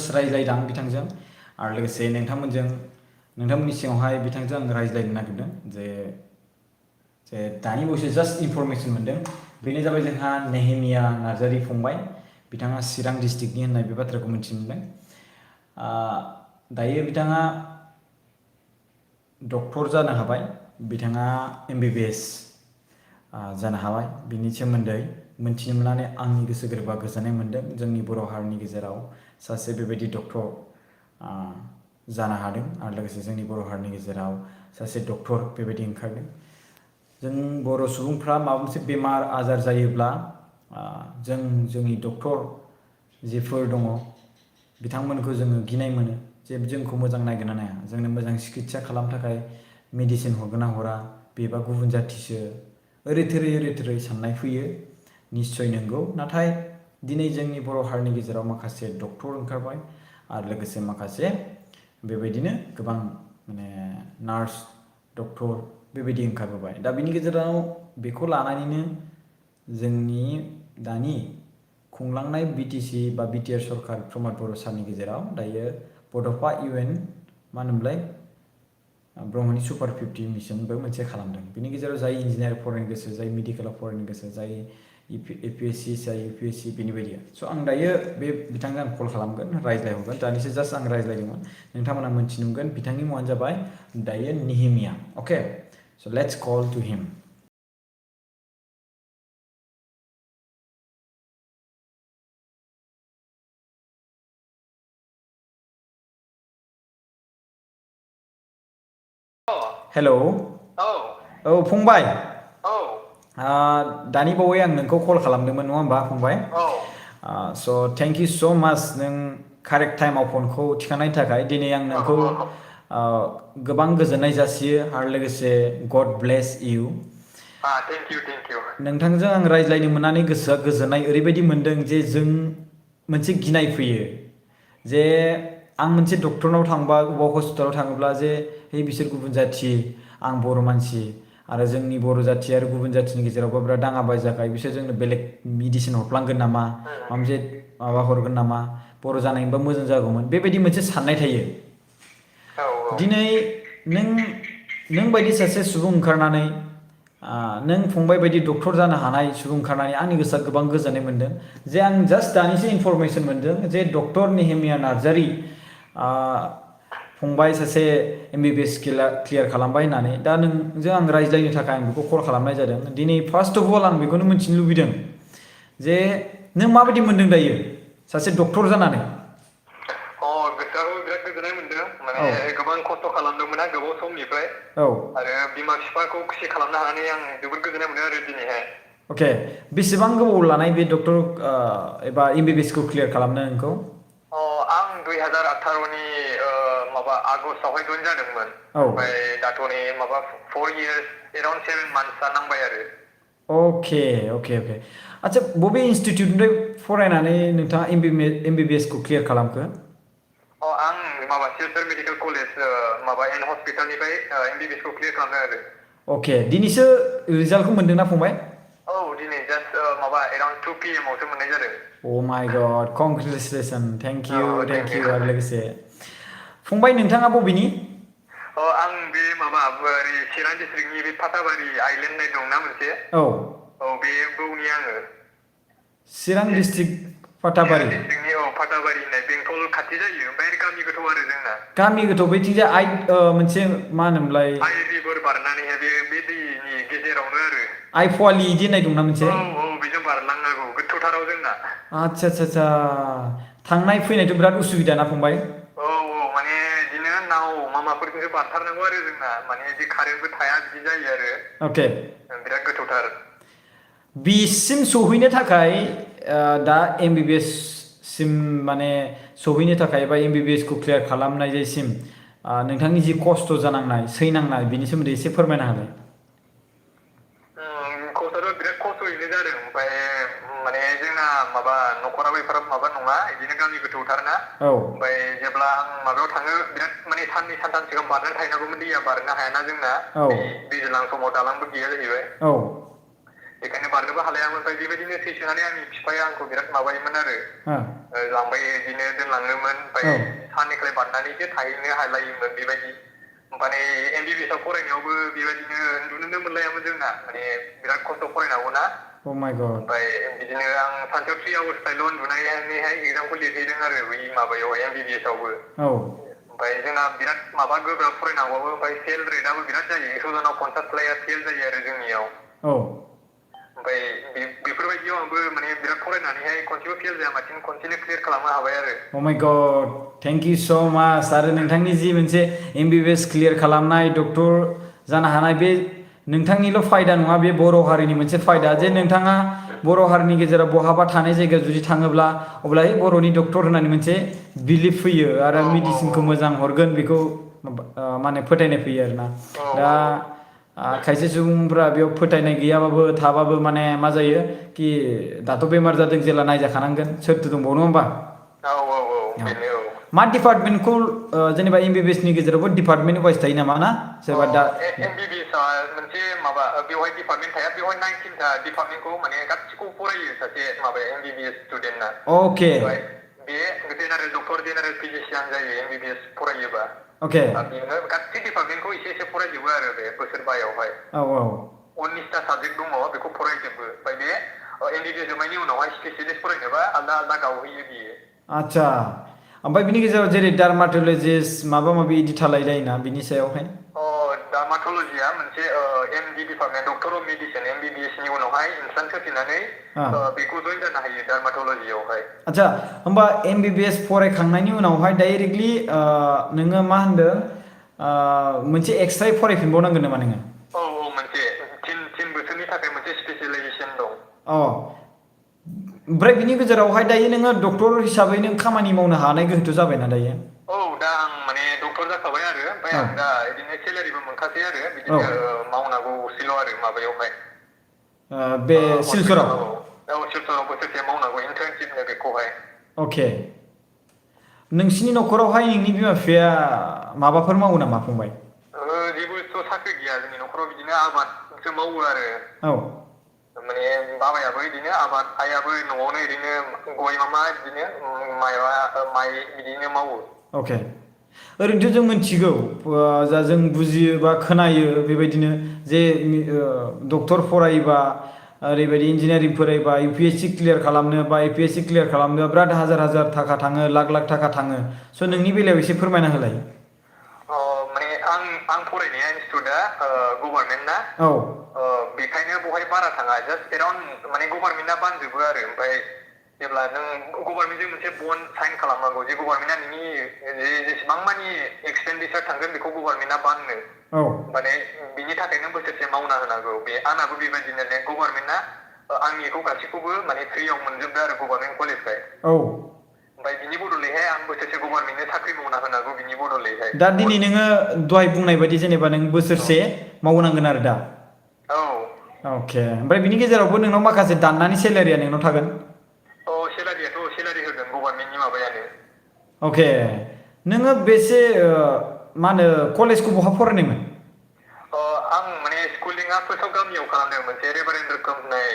just रायज्लायदां बिथांजों आरो लोगोसे नोंथांमोननि सिगाङावहाय बिथांजों आं रायज्लायनो नागिरदों जे दानि बावैसो जास्ट इनफरमेसन मोनदों बेनो जाबाय जोंहा नेहेमिया नार्जारी फंबाय बिथाङा चिरां डिस्ट्रिक्टनि होननाय बे बाथ्राखौ मिथिनो मोनदों दायो बिथाङा डक्टर जानो हाबाय बिथाङा MBBS जानो हाबाय बिनि सोमोन्दै मोनथिनो मोननानै आंनि गोसो गोरबोआ गोजोननाय मोनदों जोंनि बर' हारिनि गेजेराव सासे बेबायदि डक्टर जानो हादों आरो लोगोसे जोंनि बर' हारिनि गेजेराव सासे डक्टर बेबायदि ओंखारदों जों बर' सुबुंफ्रा माबा मोनसे बेमार आजार जायोब्ला जोंनि डक्टर जिफोर दङ बिथांमोनखौ जोङो गिनाय मोनो जे जोंखौ मोजां नायगोन ना नाया जोंनो मोजां चिकित्सा खालामनो थाखाय मेडिसिन हरगोन ना हरा बेबा गुबुन जाथिसो ओरै थोरै साननाय फैयो निश्चय नंगौ नाथाय दिनै जोंनि बर' हारिनि गेजेराव माखासे डक्टर ओंखारबाय आरो लोगोसे माखासे बेबायदिनो गोबां माने नार्स डक्टर बेबायदि ओंखारबोबाय दा बिनि गेजेराव बेखौ लानानैनो जोंनि दानि खुंलांनाय BTC बा BTR सरकार प्रमद बर' सारनि गेजेराव दायो बड'फा UN मा होनोमोनलाय ब्रह्मनि सुपार 50 मिशनबो मोनसे खालामदों बिनि गेजेराव जाय इन्जिनियार फरायनो गोसो जाय मेडिकेलाव फरायनो गोसो जाय APSC जाय UPSC बेनि बायदि स' आं दायो बे बिथांजों आं कल खालामगोन रायज्लायहरगोन दानिसो जास्ट आं रायज्लायदोंमोन नोंथांमोना मोनथिनो मोनगोन बिथांनि मुङानो जाबाय दायो नेहेमिया अके स' लेट्स कल टु हिम हेलौ औ फंबाय दानि बावै आं नोंखौ कल खालामदोंमोन नङा होमबा फंबाय स' थेंक इउ स' माच नों कारेक्ट टाइमाव फनखौ थिखांनायनि थाखाय दिनै आं नोंखौ गोबां गोजोननाय जासियो आरो लोगोसे गड ब्लेस इउ थेंक इउ नोंथांजों आं रायज्लायनो मोननानै गोसोआ गोजोननाय ओरैबायदि मोनदों जे जों मोनसे गिनाय फैयो जे आं मोनसे डक्टरनाव थांबा बबेबा हस्पिटालाव थाङोब्ला जे हे बिसोर गुबुन जाथि आं बर' मानसि आरो जोंनि बर' जाथि आरो गुबुन जाथिनि गेजेरावबो बिराद दाङाबाजि बिसोर जोंनो बेलेग मेडिसिन हरफ्लांगोन नामा माबा मोनसे माबा हरगोन नामा बर' जानायबा मोजां जागौमोन बेबायदि मोनसे साननाय थायो दिनै नों बायदि सासे सुबुं ओंखारनानै नों फंबाय बायदि डक्टर जानो हानाय सुबुं ओंखारनानै आंनि गोसोआ गोबां गोजोननाय मोनदों जे आं जास्ट दानिसो इनफरमेसन मोनदों जे डक्टर नेहेमिया नार्जारी फंबाय सासे MBBS क्लियार खालामबाय होननानै दा नोंजों आं रायज्लायनो थाखाय आं बेखौ कल खालामनाय जादों दिनै फार्स्ट अफ अल आं बेखौनो मिथिनो लुबैदों जे नों माबायदि मोनदों दायो सासे डक्टर जानानै गोसोआबो बिराद गोजोननाय मोनदों माने गोबां खस्थ' खालामदोंमोन आं गोबाव समनिफ्राय आरो बिमा बिफाखौ खुसि खालामनो हानानै आं जोबोद गोजोननाय मोनदों आरो दिनैहाय अके बेसेबां गोबाव लानाय बे डक्टर एबा MBBS खौ क्लियार खालामनो नोंखौ आं 2018 माबा आगस्टआवहाय जइन जादोंमोन ओमफ्राय दाथ' नै माबा 4 years एराउन्ड 7 monthsआ नांबाय आरो अके आচ্ছা बबे इनस्टिट्युटनिफ्राय फरायनानै नोंथाङा MBBS खौ क्लियार खालामखो आं माबा सिलचर मेडिकेल कलेज माबा एन हस्पिटालनिफ्राय MBBS खौ क्लियार खालामदों आरो अके दिनैसो रिजाल्टखौ मोनदोंना फंबाय दिनै जास्ट माबा एराउन्ड 2 PM आवसो मोननाय जादों Oh my God congratulations thank you आरो लोगोसे फंबाय नोंथाङा बबेनि आं बे माबा ओरै चिरां डिस्ट्रिक्टनि बे फाथाबारि आइलेण्ड होननाय दंना मोनसे बे बौनि आङो चिरां डिस्ट्रिक्ट फाथाबारि डिस्ट्रिक्टनि फाथाबारि होननाय बेंटल खाथि जायो ओमफ्राय गामि गोथौ आरो जोंना गामि गोथौ बैथिंजाय मोनसे मा होनोमोनलाय आइ रिभार बारनानैहाय बे दैनि गेजेरावनो आरो आइ फवालि इदि होननाय दंना मोनसे बेजों बारलांनांगौ गोथौथाराव जोंना आच्छा थांनाय फैनायथ' बिराद उसुबिदा ना फंबाय माने बिदिनो नाव मामाफोरजोंसो बारथारनांगौ आरो जोंना माने बिदि कारेन्टबो थाया बिदि जायो आरो अके बिराद गोथौथार बिसिम सौहैनो थाखाय दा MBBS सिम माने सौहैनो थाखाय बा MBBS खौ क्लियार खालामनायसिम नोंथांनि जि खस्थ' जानांनाय सैनांनाय बिनि सोमोन्दै एसे फोरमायना होलाय खस्थ'आथ' बिराद खस्थ'यैनो जादों ओमफ्राय माने जोंना माबा न'खराबो एफाराब माबा नङा बिदिनो गामि गोथौथारना ओमफ्राय जेब्ला आं माबायाव थाङो बिराद माने साननै सानथाम सिगां बारनानै थाहैनांगौमोन दैया बारनो हायाना जोंना दैज्लां समाव दालांबो गैया जाहैबाय बेखायनो बारनोबो हालायामोन ओमफ्राय बेबायदिनो थैसोनानै आंनि बिफाया आंखौ बिराद माबायोमोन आरो लांबाय बिदिनो दोनलाङोमोन ओमफ्राय साननिफ्राय बारनानैसो थाहैनो हालायोमोन बेबायदि माने MBBS आव फरायनायावबो बेबायदिनो उन्दुनोनो मोनलायामोन जोंना माने बिराद खस्थ' फरायनांगौ ना ओमफ्राय बिदिनो आं सानसेयाव 3 आवार्स टाइल' उन्दुनानैहाय एग्जामखौ लिरहैदों आरो बै माबायाव MBBS आवबो ओमफ्राय जोंना बिराद माबा गोब्राब फरायनांगौबो ओमफ्राय फेल रेटआबो बिराद जायो 100 जनाव 50 लाया फेल जायो आरो जोंनियाव ओमफ्राय बेफोरबायदियाव आंबो माने बिराद फरायनानैहाय खनसेबो फेल जायामासिनो खनसेनो क्लियार खालामनो हाबाय आरो Oh my God, thank you so much आरो नोंथांनि जि मोनसे MBBS क्लियार खालामनाय डक्टर जानो हानाय बे नोंथांनिल' फायदा नङा बे बर' हारिनि मोनसे फायदा जे नोंथाङा बर' हारिनि गेजेराव बहाबा थानाय जायगायाव जुदि थाङोब्ला अब्ला बर'नि डक्टर होननानै मोनसे बिलिफ फैयो आरो मेडिसिनखौ मोजां हरगोन बेखौ माने फोथायनाय फैयो आरोना दा खायसे सुबुंफ्रा बेयाव फोथायनाय गैयाबाबो थाबाबो माने मा जायो कि दाथ' बेमार जादों जेला नायजाखानांगोन सोरथो दंबावो नङा होमबा बेनो मा डिपार्टमेन्टखौ जेनेबा MBBS नि गेजेरावबो डिपार्टमेन्ट वाइस थायो नामा ना सोरबा दा MBBS आ मोनसे माबा बेवहाय डिपार्टमेन्ट थाया बेवहाय 19टा डिपार्टमेन्टखौ माने गासिखौबो फरायो सासे माबा MBBS स्टुडेन्टना ओके बे जेनारेल डक्टर जेनारेल फिजिशियान जायो MBBS फरायोबा ओके बेनो गासै डिपार्टमेन्टखौ एसे फरायजोबो आरो बे बोसोरबायावहाय 19टा साबजेक्ट दङ बेखौ फरायजोबो ओमफ्राय बे MBBS जोबनायनि उनावहाय स्पेसियलिस्ट फरायनोबा आलदा आलदा गावहैयो बियो आच्छा ओमफ्राय बिनि गेजेराव जेरै डार्माटलजिस्ट माबा माबि इदि थालायलायोना बिनि सायावहाय डार्माटलजिया मोनसे MD department doctor of medicine MBBS नि उनावहाय इन्ट्रान्स होफिननानै बेखौ जइन जानो हायो डार्माटलजियावहाय आच्छा होमबा MBBS फरायखांनायनि उनावहाय डाइरेक्टलि नोङो मा होनदों मोनसे एक्सट्रायै फरायफिनबावनांगोन नामा नोङो मोनसे 3 बोसोरनि थाखाय मोनसे स्पेसियलाइजेसन दं ओमफ्राय बिनि गेजेरावहाय दायो नोङो डक्टर हिसाबै नों खामानि मावनो हानाय गोहोथ' जाबायना दायो दा आं माने डक्टर जाखाबाय आरो ओमफ्राय आं दा बिदिनो सेलारिबो मोनखासै आरो बिदिनो मावनांगौसैल' आरो माबायावहाय बे सिलचराव सिलचराव बोसोरसे मावनांगौ इन्टार्नशिपनो बेखौहाय अके नोंसिनि न'खरावहाय नोंनि बिमा बिफाया माबाफोर मावो नामा फंबाय जेबोथ' साख्रि गैया जोंनि न'खराव बिदिनो आबादसो मावो आरो माने बाबायाबो बिदिनो आबाद आइयाबो न'आवनो ओरैनो गय बिदिनो माइ बिदिनो मावो अके ओरैनोथ' जों मिथिगौ जा जों बुजियो बा खोनायो बेबायदिनो जे डक्टर फरायोबा ओरैबायदि इन्जिनियारिं फरायोबा UPSC क्लियार खालामनो बा APSC क्लियार खालामनो बिराद हाजार हाजार थाखा थाङो लाख लाख थाखा थाङो स' नोंनि बेलायाव एसे फोरमायना होलाय माने आं फरायनाया इनस्टिट्युटआ गभर्नमेन्ट ना बेखायनो बहाय बारा थाङा जास्ट एराउन्ड माने गभर्नमेन्टआ बानजोबो आरो ओमफ्राय जेब्ला नों गभर्नमेन्टजों मोनसे बन्ड साइन खालामनांगौ जे गभर्नमेन्टआ नोंनि जेसेबां मानि एक्सपेन्डिचार थांगोन बेखौ गभर्नमेन्टआ बाननो माने बिनि थाखायनो बोसोरसे मावना होनांगौ बे आंनाबो बेबायदिनो गभर्नमेन्टआ आंनिखौ गासैखौबो माने फ्रियाव मोनजोबदों आरो गभर्नमेन्ट कलेजखाय ओमफ्राय बिनि बदलैहाय आं बोसोरसे गभर्नमेन्टनो साख्रि मावना होनांगौ बिनि बदलैहाय दा दिनै नोङो दहाय बुंनाय बायदि जेनेबा नों बोसोरसे मावनांगोन आरो दा अके ओमफ्राय बिनि गेजेरावबो नोंनाव माखासे दाननानै सेलारिया नोंनाव थागोन सेलारियाथ' सेलारि होगोन गभर्नमेन्टनि माबायानो अके नोङो बेसे मा होनो कलेजखौ बहा फरायनायमोन आं माने स्कुलिंआ फार्स्टआव गामियाव खालामदों मोनसे रेभारेन्ड रोखोम होननाय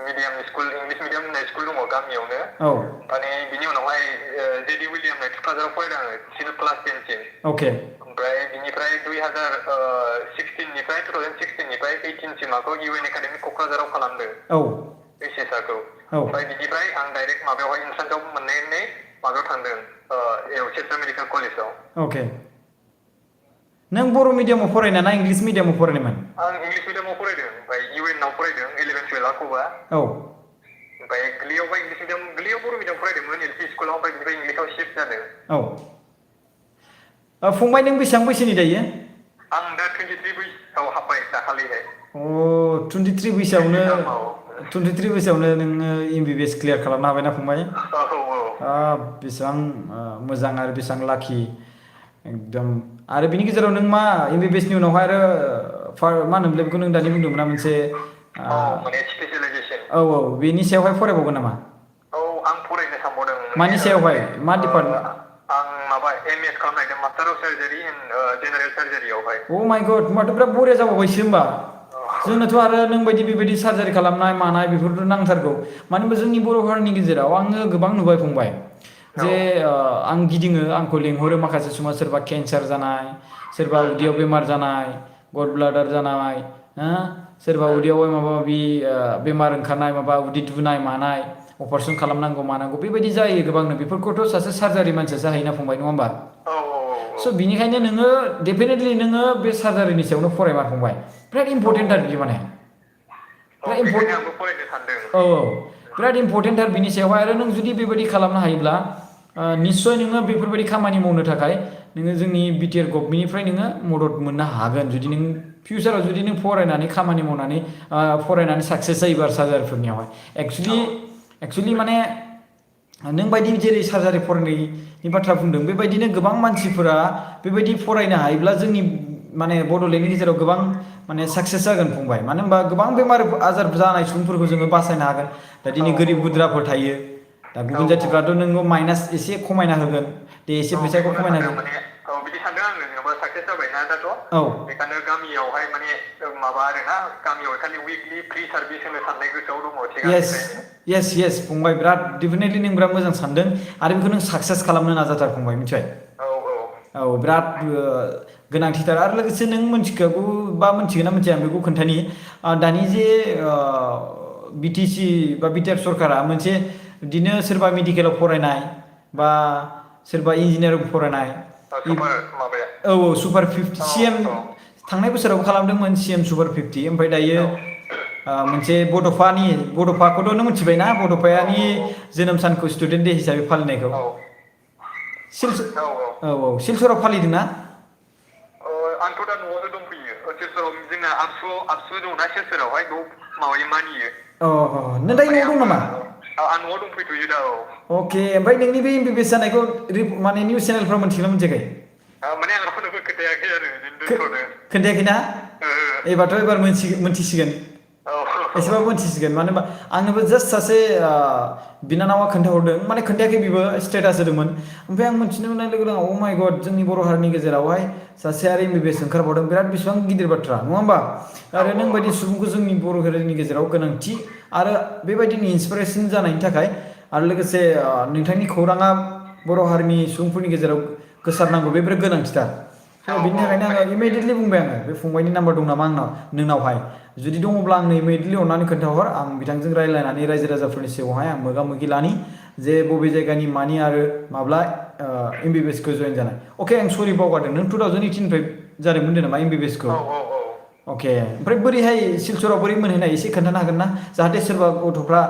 मिडियाम स्कुल इंलिश मिडियाम होननाय स्कुल दङ गामियावनो माने बिनि उनावहाय JD विलियाम होननाय थुक्राझाराव फरायदों आङो क्लास 10 सिम ओमफ्राय बिनिफ्राय 2016निफ्राय 18 सिमाखौ UN एकाडेमि क'क्राझाराव खालामदों HSR खौ ओमफ्राय बिनिफ्राय आं डाइरेक्ट माबायावहाय इन्ट्रान्सआव मोननानै माबायाव थांदों सेन्ट्रेल मेडिकेल कलेजाव नों बर' मिडियामाव फरायनाय ना इंलिस मिडियामाव फरायनायमोन आं इंलिस मिडियामाव फरायदों ओमफ्राय UN आव फरायदों 11 12खौबा ओमफ्राय गोरलैयावबा इंलिस मिडियाम गोरलैयाव बर' मिडियाम फरायदोंमोन LP स्कुलाव ओमफ्राय बिनिफ्राय इंलिसाव शिफ्ट जादों फंबाय नों बेसेबां बैसोनि दायो आं दा 23 बैसोआव हाबबाय दाखालिहाय 23 बैसोआवनो नोङो MBBS क्लियार खालामनो हाबायना फंबाय बेसेबां मोजां आरो बेसेबां लाखि एकदम आरो बिनि गेजेराव नों मा MBBS नि उनावहाय आरो मा होनोमोनलाय बेखौ नों दानि बुंदोंमोन ना मोनसे माने स्पेसियलाइजेसन बेनि सायावहाय फरायबावगोन नामा आं फरायनो सानबावदों मानि सायावहाय मा डिपार्टमेन्ट आं माबा MS खालामनो नागिरदों master of surgery in general सार्जारियावहाय माय गड होमबाथ' बिराद बरिया जाबावबायसो होमबा जोंनोथ' आरो नों बायदि बेबायदि सार्जारि खालामनाय मानाय बेफोरथ' नांथारगौ मानो होनबा जोंनि बर' हारिनि गेजेराव आङो गोबां नुबाय फंबाय जे आं गिदिङो आंखौ लेंहरो माखासे समाव सोरबा केन्सार जानाय सोरबा उदैयाव बेमार जानाय गड ब्लाडार जानाय सोरबा उदैयावहाय माबा माबि बेमार ओंखारनाय माबा उदै दुनाय मानाय अपारेसन खालामनांगौ मानांगौ बेबायदि जायो गोबांनो बेफोरखौथ' सासे सार्जारि मानसिया जाहैना फंबाय नङा होमबा स' बिनिखायनो नोङो डेफिनेटलि नोङो बे सार्जारिनि सायावनो फरायमा फंबाय बिराद इम्परटेन्ट आरो बियो माने बिराद इम्परटेन्ट औ बिराद इम्परटेन्ट आरो बिनि सायावहाय आरो नों जुदि बेबायदि खालामनो हायोब्ला निस्सय नोङो बेफोरबायदि खामानि मावनो थाखाय नोङो जोंनि बिटिआर गभमेन्टनिफ्राय नोङो मदद मोननो हागोन जुदि नों फिउचाराव जुदि नों फरायनानै खामानि मावनानै फरायनानै साक्सेस जायोबा सार्जारिफोरनियावहाय एक्सुवेलि माने नों बायदि जेरै सार्जारि फरायनायनि बाथ्रा बुंदों बेबायदिनो गोबां मानसिफोरा बेबायदि फरायनो हायोब्ला जोंनि माने बड'लेण्डनि गेजेराव गोबां माने साक्सेस जागोन फंबाय मानो होनबा गोबां बेमार आजार जानाय सुबुंफोरखौ जोङो बासायनो हागोन दा दिनै गोरिब गुद्राफोर थायो दा गुबुन जाथिफ्राथ' नोंखौ माइनास एसे खमायना होगोन दे एसे फैसाखौ खमायना होगोन बिदि सानदों आङो जेनेबा साक्सेस जाबायना दाथ' बेखायनो गामियावहाय माने माबा आरोना गामियाव खालि उइकलि फ्रि सार्भिस होनो साननाय गोसोआव दङ येस फंबाय बिराद डेफिनेटलि नों बिराद मोजां सानदों आरो बेखौ नों साक्सेस खालामनो नाजाथार फंबाय मिथिबाय औ बिराद गोनांथिथार आरो लोगोसे नों मिथिखागौ बा मिथिगोन ना मिथिया आं बेखौ खोन्थानि दानि जे बिटिसि बा बिटिआर सरकारा मोनसे बिदिनो सोरबा मेडिकेलाव फरायनाय बा सोरबा इन्जिनियारिं फरायनाय औ सुपार 50 सिएम थांनाय बोसोराव खालामदोंमोन सिएम सुपार 50 ओमफ्राय दायो मोनसे बड'फाखौथ' नों मिथिबायना बड'फानि जोनोम सानखौ स्टुडेन्ट दे हिसाबै फालिनायखौ सिलचराव फालिदोंना आंथ' दा न'आवनो दंफैयो सिलचराव जोंना आबसु दंना सिलचरावहाय बेयाव माबायो मानियो नों दायो न'आव दं नामा आं न'आव दंफैथ'यो दा अके ओमफ्राय नोंनि बे एमबिबिएस जानायखौ माने निउस चेनेलफ्राव मोनथिगोना मोनथियाखै माने आं रावनोबो खोन्थायाखै आरो दोनथ'दों खोन्थायाखैना एबार मोनथिसिगोन एसेबाबो मोनथिसिगोन मानो होनबा आंनोबो जास्ट सासे बिनानावा खोन्थाहरदों माने खोन्थायाखै बेबो स्टेटास होदोंमोन ओमफ्राय आं मोनथिनो मोननाय लोगो लोगो अ माय गड जोंनि बर' हारिनि गेजेरावहाय सासे आरो एमबिबिएस ओंखारबावदों बिराद बेसेबां गिदिर बाथ्रा नङा होमबा आरो नों बायदि सुबुंखौ जोंनि बर' हारिनि गेजेराव गोनांथि आरो बेबायदिनो इन्सपिरेसन जानायनि थाखाय आरो लोगोसे नोंथांनि खौराङा बर' हारिनि सुबुंफोरनि गेजेराव गोसारनांगौ बे बिराद गोनांथिथार बिनि थाखायनो आङो इमिडियेटलि बुंबाय आङो बे फंबायनि नाम्बार दं नामा नोंनावहाय जुदि दङब्ला आंनो इमिडियेटलि अननानै खोन्थाहर आं बिथांजों रायज्लायनानै रायजो राजाफोरनि सिगाङावहाय आं मोगा मोगि लानि जे बबे जायगानि मानि आरो माब्ला एमबिबिएसखौ जयेन जानाय अके आं सरि बावगारदों नों 2018निफ्राय जादोंमोन होन्दों नामा एमबिबिएसखौ अके ओमफ्राय बोरैहाय सिलचराव बोरै मोनहैनाय एसे खोन्थानो हागोन ना जाहाथे सोरबा गथ'फ्रा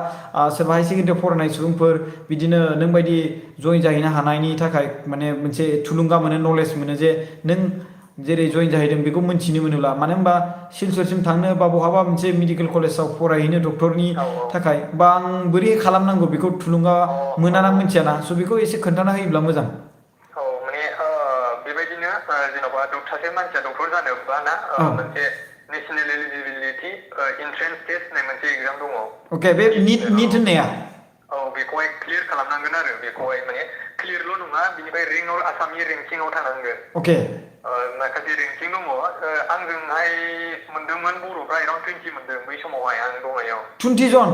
सोरबा हाई सेकेन्डारियाव फरायनाय सुबुंफोर बिदिनो नों बायदि जयेन जाहैनो हानायनि थाखाय माने मोनसे थुलुंगा मोनो नलेज मोनो जे नों जेरै जयेन जाहैदों बेखौ मोनथिनो मोनोब्ला मानो होनबा सिलचरसिम थांनो बा बहाबा मोनसे मेडिकेल कलेजाव फरायहैनो डक्टरनि थाखाय बा आं बोरै खालामनांगौ बेखौ थुलुंगा मोनाना मिथियाना स' बेखौ एसे खोन्थाना होयोब्ला मोजां माने बेबायदिनो जेन'बा सासे मानसिया डक्टर जानोबा ना मोनसे नेसनेल एलिजिबिलिटि इन्ट्रेन्स टेस्ट होननाय मोनसे एग्जाम दङ अके बे निट होननाया बेखौहाय क्लियार खालामनांगोन आरो बेखौहाय माने क्लियारल' नङा बिनिफ्राय आसामनि रेंकिंआव थानांगोन अके माखासे रेंकिं दङ आंजोंहाय मोनदोंमोन बर'फ्रा एराउन्ड 20 मोनदों बै समावहाय आं दंनायाव 20 जन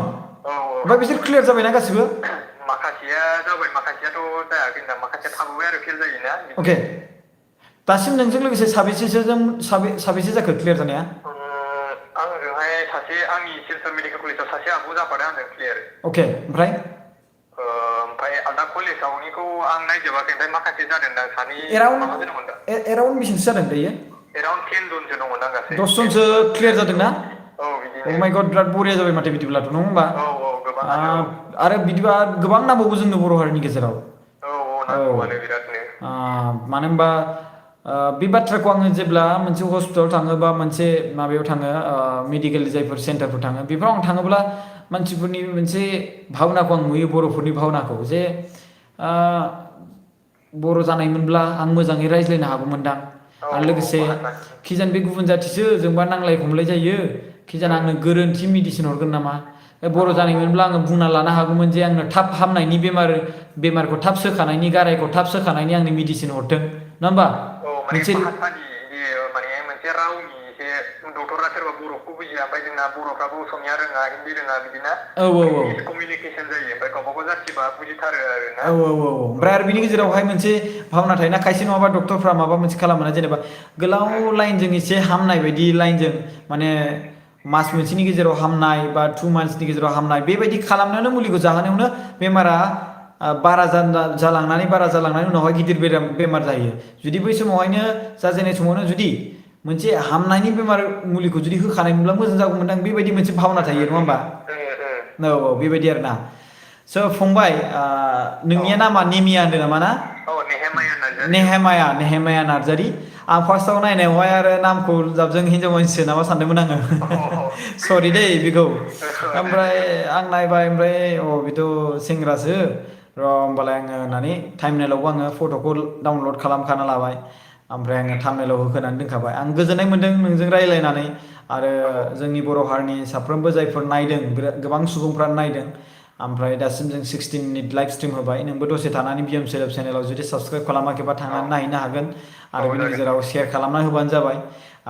ओमफ्राय बिसोर क्लियार जाबायना गासिबो माखासेया जाबाय माखासेयाथ' जायाखै ना माखासेया थाबोबाय आरो फेल जायोना अके दासिम नोंजों लोगोसे साबेसे जाखो क्लियार जानाया आंजोंहाय सासे आंनि सिलचर मेडिकेल कलेजाव सासे आब' जाफादों आंजों क्लियार अके ओमफ्राय आलदा कलेजावनिखौ आं नायजोबाखै ओमफ्राय माखासे जादों दां सानै एराउन्ड बेसेसो जादों दायो एराउन्ड 10 जनसो दङ दां गासै 10 जनसो क्लियार जादों ना बिदिनो अ माय गड बिराद बरिया जाबाय माथो बिदिब्लाथ' नङा होमबा गोबाङानो आरो बिदिबा गोबां नांबावगौ जोंनो बर' हारिनि गेजेराव नांगौआनो बिरादनो मानो होनबा बे बाथ्राखौ आङो जेब्ला मोनसे हस्पिटालाव थाङो बा मोनसे माबायाव थाङो मेडिकेल जायफोर सेन्टारफोर थाङो बेफोराव आं थाङोब्ला मानसिफोरनि मोनसे भावनाखौ आं नुयो बर'फोरनि भावनाखौ जे बर' जानायमोनब्ला आं मोजाङै रायज्लायनो हागौमोनदां आरो लोगोसे खिजान बे गुबुन जाथिसो जोंबा नांलाय खमलाय जायो खिजान आंनो गोरोन्थि मेडिसिन हरगोन नामा बर' जानायमोनब्ला आङो बुंना लानो हागौमोन जे आंनो थाब हामनायनि बेमारखौ थाब सोखानायनि गारायखौ थाब सोखानायनि आंनो मेडिसिन हरथों नङा होमबा मोनसे रावनि एसे डक्टरा सोरबा बर'खौ बुजिया ओमफ्राय जोंना बर'फ्राबो असमिया रोङा हिन्दी रोङा बिदिना मिसकमिउनिकेसन जायो ओमफ्राय गावबा गाव जाथिबा बुजिथारो आरो ना ओमफ्राय आरो बिनि गेजेरावहाय मोनसे भावना थायोना खायसे नङाबा डक्टरफ्रा माबा मोनसे खालामोना जेनेबा गोलाव लाइनजों एसे हामनाय बायदि लाइनजों माने मास मोनसेनि गेजेराव हामनाय बा 2 मान्थसनि गेजेराव हामनाय बेबायदि खालामनायावनो मुलिखौ जाहोनायावनो बेमारा बारा जालांनानै उनावहाय गिदिर बेमार जायो जुदि बै समावहायनो जाजेननाय समावनो जुदि मोनसे हामनायनि बेमार मुलिखौ जुदि होखानायमोनब्ला मोजां जागौमोनदां बेबायदि मोनसे भावना थायो नङा होमबा औ बेबायदि आरोना स' फंबाय नोंनिया नामा नेमिया होनदों नामा ना नेहेमाया नार्जारी आं फार्स्टआव नायनायावहाय आरो नामखौ जाबजों हिनजाव मानसिसो नामा सानदोंमोन आङो सरि दै बेखौ ओमफ्राय आं नायबाय ओमफ्राय बेथ' सेंग्रासो र' होमबालाय आङो होननानै टाइमनेलावबो आङो फट'खौ डाउनलड खालामखाना लाबाय ओमफ्राय आङो टाइमनेलाव होनानै दोनखाबाय आं गोजोननाय मोन्दों नोंजों रायज्लायनानै आरो जोंनि बर' हारिनि साफ्रोमबो जायफोर नायदों गोबां सुबुंफ्रानो नायदों ओमफ्राय दासिम जों 16 मिनिट लाइभ स्ट्रिम होबाय नोंबो दसे थानानै बिएम सेलेब चेनेलाव जुदि साबस्क्राइब खालामाखैबा थांनानै नायहैनो हागोन आरो बिनि गेजेराव शेयार खालामना होबानो जाबाय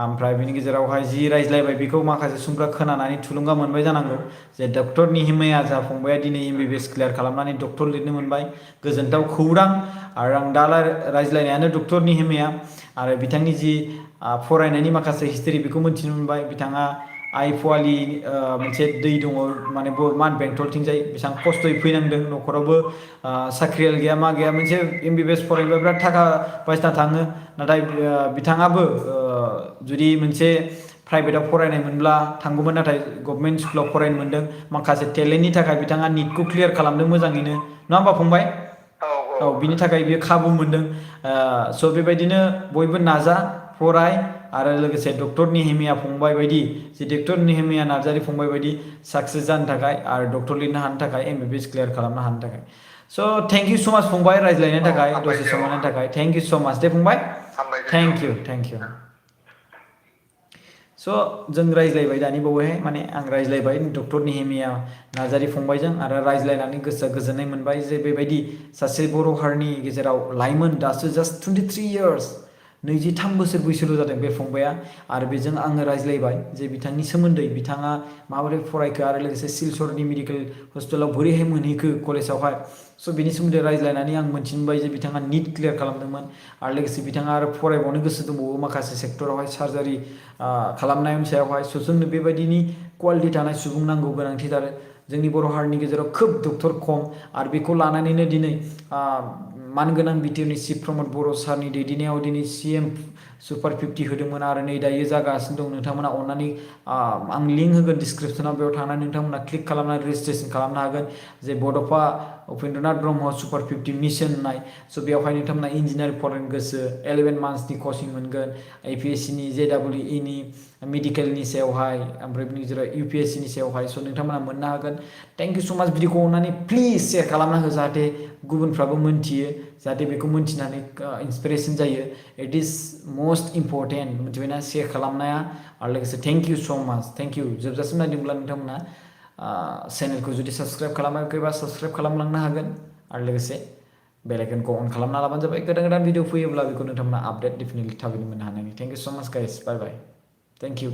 ओमफ्राय बिनि गेजेरावहाय जि रायज्लायबाय बेखौ माखासे सुबुंफ्रा खोनानानै थुलुंगा मोनबाय जानांगौ जे डक्टर नेहेमाया जा फंबाया दिनै एमबिबिएस क्लियार खालामनानै डक्टर लिरनो मोनबाय गोजोनथाव खौरां आरो आं दा रायज्लायनायानो डक्टर नेहेमाया आरो बिथांनि जि फरायनायनि माखासे हिस्ट्रि बेखौ मिथिनो मोनबाय बिथाङा आइ फवालि मोनसे दै दङ माने मान बेंटलथिंजाय बेसेबां खस्थ'यै फैनांदों न'खरावबो साख्रियाल गैया मा गैया मोनसे एमबिबिएस फरायनोबा बिराद थाखा फैसा थाङो नाथाय बिथाङाबो जुदि मोनसे प्राइभेटाव फरायनाय मोनब्ला थांगौमोन नाथाय गभर्नमेन्ट स्कुलाव फरायनो मोनदों माखासे टेलेन्टनि थाखाय बिथाङा निटखौ क्लियार खालामदों मोजाङैनो नङा होमबा फंबाय बिनि थाखाय बियो खाबु मोनदों स' बेबायदिनो बयबो नाजा फराय आरो लोगोसे डक्टर नेहेमिया फंबाय बायदि जे डक्टर नेहेमिया नार्जारी फंबाय बायदि साक्सेस जानो थाखाय आरो डक्टर लिरनो हानो थाखाय एमबिबिएस क्लियार खालामनो हानो थाखाय स' थेंक इउ स' माच फंबाय रायज्लायनायनि थाखाय दसे सम होनायनि थाखाय थेंक इउ स' माच दे फंबाय थेंक इउ स' जों रायज्लायबाय दानि बावैहाय माने आं रायज्लायबाय डक्टर नेहेमिया नार्जारी फंबायजों आरो रायज्लायनानै गोसोआ गोजोननाय मोनबाय जे बेबायदि सासे बर' हारिनि गेजेराव लाइमोन दासो जास्ट 23 इयार्स 23 बोसोर बैसोल' जादों बे फंबाया आरो बेजों आङो रायज्लायबाय जे बिथांनि सोमोन्दै बिथाङा माबोरै फरायखो आरो लोगोसे सिलचरनि मेडिकेल हस्पिटालाव बोरैहाय मोनहैखो कलेजावहाय स' बिनि सोमोन्दै रायज्लायनानै आं मोनथिनो मोनबाय जे बिथाङा निट क्लियार खालामदोंमोन आरो लोगोसे बिथाङा आरो फरायबावनो गोसो दंबावो माखासे सेक्टरावहाय सार्जारि खालामनायनि सायावहाय स' जोंनो बेबायदिनि क्वालिटि थानाय सुबुं नांगौ गोनांथिथार जोंनि बर' हारिनि गेजेराव खोब डक्टर खम आरो बेखौ लानानैनो दिनै मानगोनां बिटिआरनि चिफ प्रमद बर' सारनि दैदेननायाव दिनै CM सुपार 50 होदोंमोन आरो नै दायो जागासिनो दं नोंथांमोना अननानै आं लिंक होगोन डिसक्रिपसनाव बेयाव थांनानै नोंथांमोना क्लिक खालामनानै रेजिस्ट्रेसन खालामनो हागोन जे बड'फा उपेन्द्रनाथ ब्रह्म सुपार 50 मिशन होननाय स' बेवहाय नोंथांमोना इन्जिनियार फरायनो गोसो 11 मान्थसनि कचिं मोनगोन APSCनि JEEनि मेडिकेलनि सायावहाय ओमफ्राय बिनि गेजेराव UPSCनि सायावहाय स' नोंथांमोना मोननो हागोन थेंक इउ स' माच भिडिअखौ अननानै प्लिज शेयार खालामना हो जाहाथे गुबुनफ्राबो मोनथियो जाहाथे बेखौ मोनथिनानै इन्सपिरेसन जायो इट इज मस्ट इम्परटेन्ट मिथिबायना शेयार खालामनाया आरो लोगोसे थेंक इउ स' माच थेंक इउ जोबजासिम नायदोंब्ला नोंथांमोना चेनेलखौ जुदि साबस्क्राइब खालामाखैबा साबस्क्राइब खालामलांनो हागोन आरो लोगोसे बेल आइकनखौ अन खालामना लाबानो जाबाय गोदान भिडिअ फैयोब्ला बेखौ नोंथांमोना आपडेट डेफिनेटलि थाबैनो मोननो हानायनि thank you so' much guys bye bye thank U